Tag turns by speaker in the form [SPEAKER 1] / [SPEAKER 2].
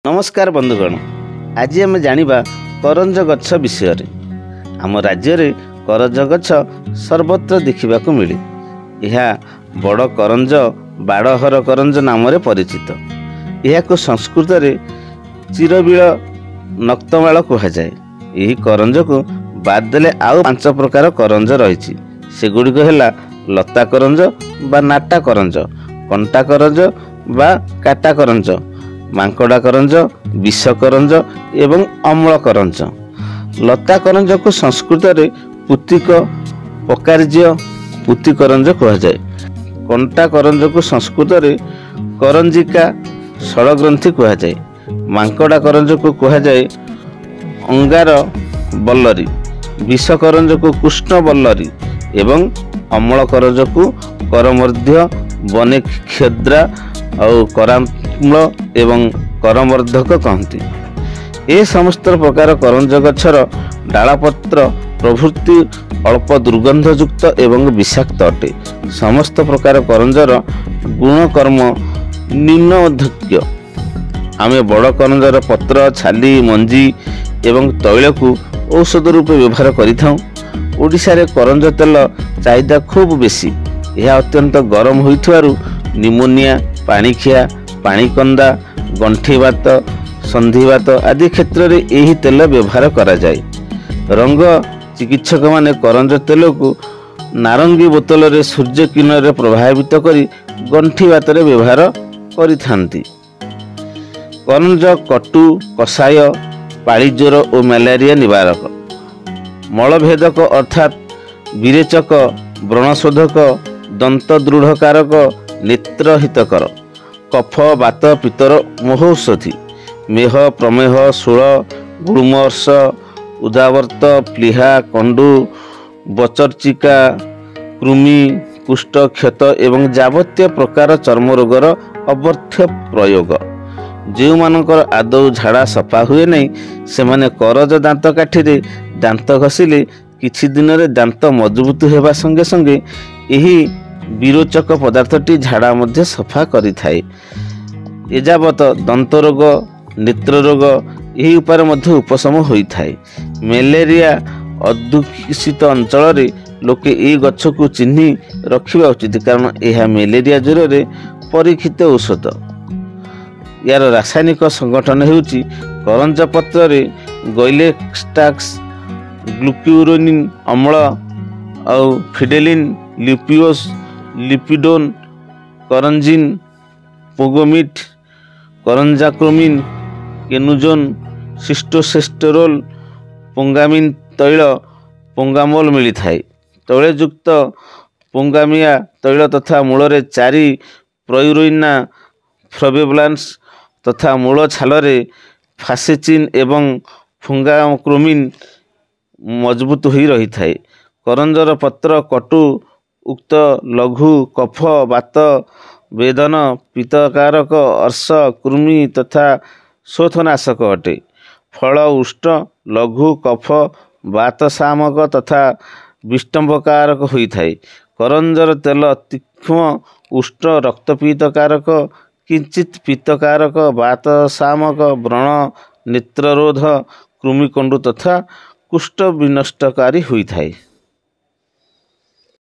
[SPEAKER 1] ନମସ୍କାର ବନ୍ଧୁଗଣ, ଆଜି ଆମେ ଜାଣିବା କରଞ୍ଜ ଗଛ ବିଷୟରେ। ଆମ ରାଜ୍ୟରେ କରଞ୍ଜ ଗଛ ସର୍ବତ୍ର ଦେଖିବାକୁ ମିଳେ। ଏହା ବଡ଼ କରଞ୍ଜ, ବାଡ଼ହର କରଞ୍ଜ ନାମରେ ପରିଚିତ। ଏହାକୁ ସଂସ୍କୃତରେ ଚିରବିଳ ନକ୍ତମାଳ କୁହାଯାଏ। ଏହି କରଞ୍ଜକୁ ବାଦ ଦେଲେ ଆଉ 5 ପ୍ରକାର କରଞ୍ଜ ରହିଛି। ସେଗୁଡ଼ିକ ହେଲା ଲତା କରଞ୍ଜ ବା ନାଟା କରଞ୍ଜ, କଣ୍ଟା କରଞ୍ଜ ବା କାଟା କରଞ୍ଜ, ମାଙ୍କଡ଼ା କରଞ୍ଜ, ବିଷ କରଞ୍ଜ ଏବଂ ଅମ୍ଳ କରଞ୍ଜ। ଲତା କରଞ୍ଜକୁ ସଂସ୍କୃତରେ ପୁତିକ ପକାର୍ଯ୍ୟ ପୁତି କରଞ୍ଜ କୁହାଯାଏ। କଣ୍ଟା କରଞ୍ଜକୁ ସଂସ୍କୃତରେ କରଞ୍ଜିକା ଷଡ଼ଗ୍ରନ୍ଥି କୁହାଯାଏ। ମାଙ୍କଡ଼ା କରଞ୍ଜକୁ କୁହାଯାଏ ଅଙ୍ଗାର ବଲ୍ଲରୀ, ବିଷ କରଞ୍ଜକୁ କୃଷ୍ଣ ବଲ୍ଲରୀ ଏବଂ ଅମ୍ଳ କରଞ୍ଜକୁ କରମର୍ଦ୍ଧ୍ୟ, ବନେକ୍ଷଦ୍ରା ଆଉ କରାମ୍ଳ ଏବଂ କରମର୍ଦ୍ଧକ କହନ୍ତି। ଏ ସମସ୍ତ ପ୍ରକାର କରଞ୍ଜ ଗଛର ଡାଳପତ୍ର ପ୍ରଭୃତି ଅଳ୍ପ ଦୁର୍ଗନ୍ଧଯୁକ୍ତ ଏବଂ ବିଷାକ୍ତ ଅଟେ। ସମସ୍ତ ପ୍ରକାର କରଞ୍ଜର ଗୁଣକର୍ମ ନିମ୍ନ ଅଧ୍ୟକ୍ଷ। ଆମେ ବଡ଼ କରଞ୍ଜର ପତ୍ର, ଛାଲି, ମଞ୍ଜି ଏବଂ ତୈଳକୁ ଔଷଧ ରୂପେ ବ୍ୟବହାର କରିଥାଉ। ଓଡ଼ିଶାରେ କରଞ୍ଜ ତେଲ ଚାହିଦା ଖୁବ୍ ବେଶୀ। ଏହା ଅତ୍ୟନ୍ତ ଗରମ ହୋଇଥିବାରୁ ନିମୋନିଆ, ପାଣିଖିଆ, ପାଣିକନ୍ଦା, ଗଣ୍ଠିବାତ, ସନ୍ଧିବାତ ଆଦି କ୍ଷେତ୍ରରେ ଏହି ତେଲ ବ୍ୟବହାର କରାଯାଏ। ରଙ୍ଗ ଚିକିତ୍ସକମାନେ କରଞ୍ଜ ତେଲକୁ ନାରଙ୍ଗୀ ବୋତଲରେ ସୂର୍ଯ୍ୟ କିରଣରେ ପ୍ରଭାବିତ କରି ଗଣ୍ଠିବାତରେ ବ୍ୟବହାର କରିଥାନ୍ତି। କରଞ୍ଜ କଟୁ, କଷାୟ, ପାଳିଜ୍ୱର ଓ ମ୍ୟାଲେରିଆ ନିବାରକ, ମଳଭେଦକ ଅର୍ଥାତ୍ ବିରେଚକ, ବ୍ରଣଶୋଧକ, ଦନ୍ତ ଦୃଢ଼କାରକ, ନେତ୍ର ହିତକର, କଫ, ବାତ, ପିତ୍ତର ମହୌଷଧି, ମେହ, ପ୍ରମେହ, ଶୂଳ, ଗୁଳ୍ମର୍ଷ, ଉଦାବର୍ତ୍ତ, ପ୍ଲିହା, କଣ୍ଡୁ, ବଚର୍ଚିକା, କୃମି, କୁଷ୍ଠ, କ୍ଷତ ଏବଂ ଯାବତୀୟ ପ୍ରକାର ଚର୍ମ ରୋଗର ଅବର୍ଥ୍ୟ ପ୍ରୟୋଗ। ଯେଉଁମାନଙ୍କର ଆଦୌ ଝାଡ଼ା ସଫା ହୁଏ ନାହିଁ, ସେମାନେ କରଜ ଦାନ୍ତ କାଠିରେ ଦାନ୍ତ ଘଷିଲେ କିଛି ଦିନରେ ଦାନ୍ତ ମଜବୁତ ହେବା ସଙ୍ଗେ ସଙ୍ଗେ ଏହି ବିରୋଚକ ପଦାର୍ଥଟି ଝାଡ଼ା ମଧ୍ୟ ସଫା କରିଥାଏ। ଏଯାବତ ଦନ୍ତରୋଗ, ନେତ୍ରରୋଗ ଏହି ଉପାୟରେ ମଧ୍ୟ ଉପଶମ ହୋଇଥାଏ। ମ୍ୟାଲେରିଆ ଅଧ୍ୟୁଷିତ ଅଞ୍ଚଳରେ ଲୋକେ ଏହି ଗଛକୁ ଚିହ୍ନି ରଖିବା ଉଚିତ, କାରଣ ଏହା ମ୍ୟାଲେରିଆ ଜ୍ୱରରେ ପରୀକ୍ଷିତ ଔଷଧ। ଏହାର ରାସାୟନିକ ସଂଗଠନ ହେଉଛି କରଞ୍ଜ ପତ୍ରରେ ଗୈଲେଷ୍ଟାକ୍ସ, ଗ୍ଲୁକ୍ୟୁରୋନିନ୍ ଅମ୍ଳ ଆଉ ଫିଡେଲିନ୍, ଲିପିଓସ୍, ଲିପିଡୋନ୍, କରଞ୍ଜିନ୍, ପୋଗୋମିଟ୍, କରଞ୍ଜାକ୍ରୋମିନ୍, କେନୁଜୋନ୍, ସିଷ୍ଟୋସେଷ୍ଟେରୋଲ୍, ପୋଙ୍ଗାମିନ୍ ତୈଳ, ପୋଙ୍ଗାମୋଲ ମିଳିଥାଏ। ତୈଳଯୁକ୍ତ ପୋଙ୍ଗାମିଆ ତୈଳ ତଥା ମୂଳରେ 4 ପ୍ରୟୁରିନା ଫ୍ରବେବ୍ଲାନ୍ସ ତଥା ମୂଳ ଛାଲରେ ଫାସେଚିନ୍ ଏବଂ ଫୁଙ୍ଗାକ୍ରୋମିନ୍ ମଜବୁତ ହୋଇ ରହିଥାଏ। କରଞ୍ଜର ପତ୍ର କଟୁ, ଉକ୍ତ, ଲଘୁ, କଫ, ବାତ, ବେଦନ, ପିତ୍ତକାରକ, ଅର୍ଶ, କୃମି ତଥା ଶୋଥନାଶକ ଅଟେ। ଫଳ ଉଷ୍ଣ, ଲଘୁ, କଫ, ବାତ ଶାମକ ତଥା ବିଷ୍ଟମ୍ଭକାରକ ହୋଇଥାଏ। କରଞ୍ଜର ତେଲ ତୀକ୍ଷ୍ଣ, ଉଷ୍ଣ, ରକ୍ତପିତ୍ତକାରକ, କିଞ୍ଚିତ୍ ପିତ୍ତକାରକ, ବାତ ଶାମକ, ବ୍ରଣ, ନେତ୍ରରୋଧ, କୃମିକଣ୍ଡୁ ତଥା କୁଷ୍ଠ ବିନଷ୍ଟକାରୀ ହୋଇଥାଏ।